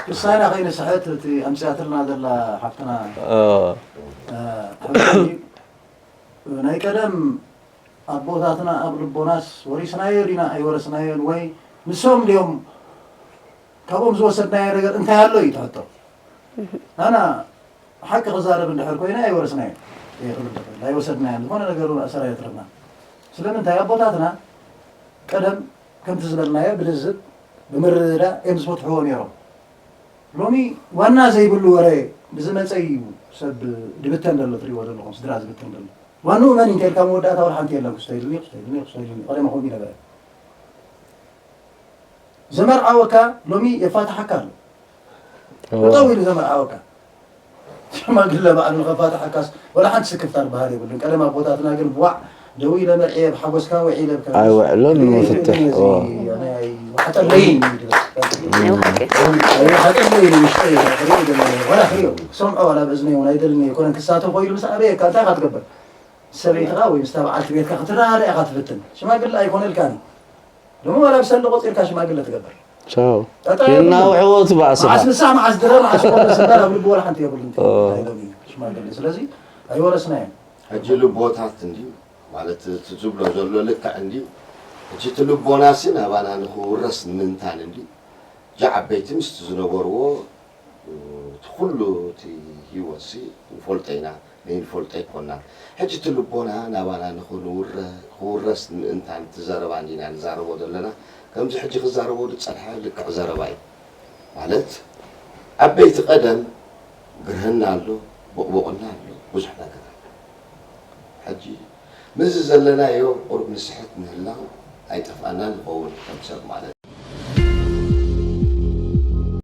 ክሳና ከይንስሕት እቲ ኣምፅኣትልና ዘላ ሓፍትና ሓብቲ ናይ ቀደም ኣቦታትና ኣብ ልቦናስ ወሪስናዮ ዲና ኣይወረስናዮን ወይ ንሶም ድዮም ካብኦም ዝወሰድናዮ ነገር እንታይ ኣሎ እዩ ትሕቶ። ኣና ሓቂ ክዛረብ እንድሕር ኮይነ ኣይወረስናዮን ኣይወሰድናዮን ዝኾነ ነገር ኣሰር ኣይትረፍና። ስለምንታይ ኣቦታትና ቀደም ከምቲ ዝበልናዮ ብልዝብ ብምርድዳእ እዮም ዝፈትሕዎ ነይሮም። ሎሚ ዋና ዘይብሉ ወረ ብዝመፀ እዩ ሰብ ድብተን ዘሎ ትሪእዎ ዘለኹም ስድራ ዝብተን ዘሎ። ዋንኡ መን እንተልካ መወዳእታ ወላ ሓንቲ የለን ክስቶ ኢሉኒ ክስቶ ኢሉኒ ክስቶ ኢሉኒ ቀደም ከምኡ ይነበረ። ዘመርዓወካ ሎሚ የፋትሓካ ኣሎ። ጠጠው ኢሉ ዘመርዓወካ ሽማግለ ባዕሉ ንኸፋትሓካስ ወላ ሓንቲ ስክፍታ ዝበሃል የብሉን። ቀደም ኣቦታትና ግን ብዋዕ ደው ኢለ መርዕየ ብሓጎስካ ውዒለ ብከ ኣይውዕሎን ንምፍትሕ። ዋሓጠለይ ንውሽጠይ ክሪኦ ክሰምዖ ዋላ ብእዝነይ እውን ኣይደልኒ ኣይኮነን ክሳተፎ ኢሉ ምስ ኣበየካ እንታይ ኢኻ ትገብር? ሰበይትኻ ወይ ምስታ በዓልቲ ቤትካ ክትረዳዳእ ኢኻ ትፍትን። ሽማግለ ኣይኮነልካን እዩ። ደሞ ዋላ ብሰንዲ ቆጺርካ ሽማግለ ትገብር። ቻው። ጠጣ የብሉን። የናውሕዎ እቲ ባእስኻ። መዓስ ንሳ መዓስ ድረ መዓስ ቆሎ ስንበር ኣብ ልቡ ዋላ ሓንቲ የብሉን። ኦ። እንታይ ኢሎም እዩ ሽማግለ። ስለዚ ኣይወረስናዮን። ሕጂ ልቦታት እንድዩ ማለት እቲ ዝብሎ ዘሎ ልክዕ እንድዩ። ሕጂ እቲ ልቦናሲ ናባና ንኽውረስ ንምንታን እንድዩ። እዛ ዓበይቲ ምስቲ ዝነበርዎ እቲ ኩሉ እቲ ህይወትሲ ንፈልጦ ኢና። ነይንፈልጦ ኣይኮናን። ሕጂ እቲ ልቦና ናባና ንኽንውረ ክውረስ ምእንታን እቲ ዘረባ እንዲና ንዛረቦ ዘለና። ከምዚ ሕጂ ክዛረቦ ዝጸንሐ ልክዕ ዘረባ እዩ። ማለት ዓበይቲ ቀደም ግርህና ኣሎ፣ ቦቕቦቕና ኣሎ፣ ብዙሕ ነገር ኣሎ። ሕጂ ምስዚ ዘለናዮ ቁሩብ ንስሕት ምህላው ኣይጠፍኣናን ንኸውን ከም ሰብ ማለት እዩ።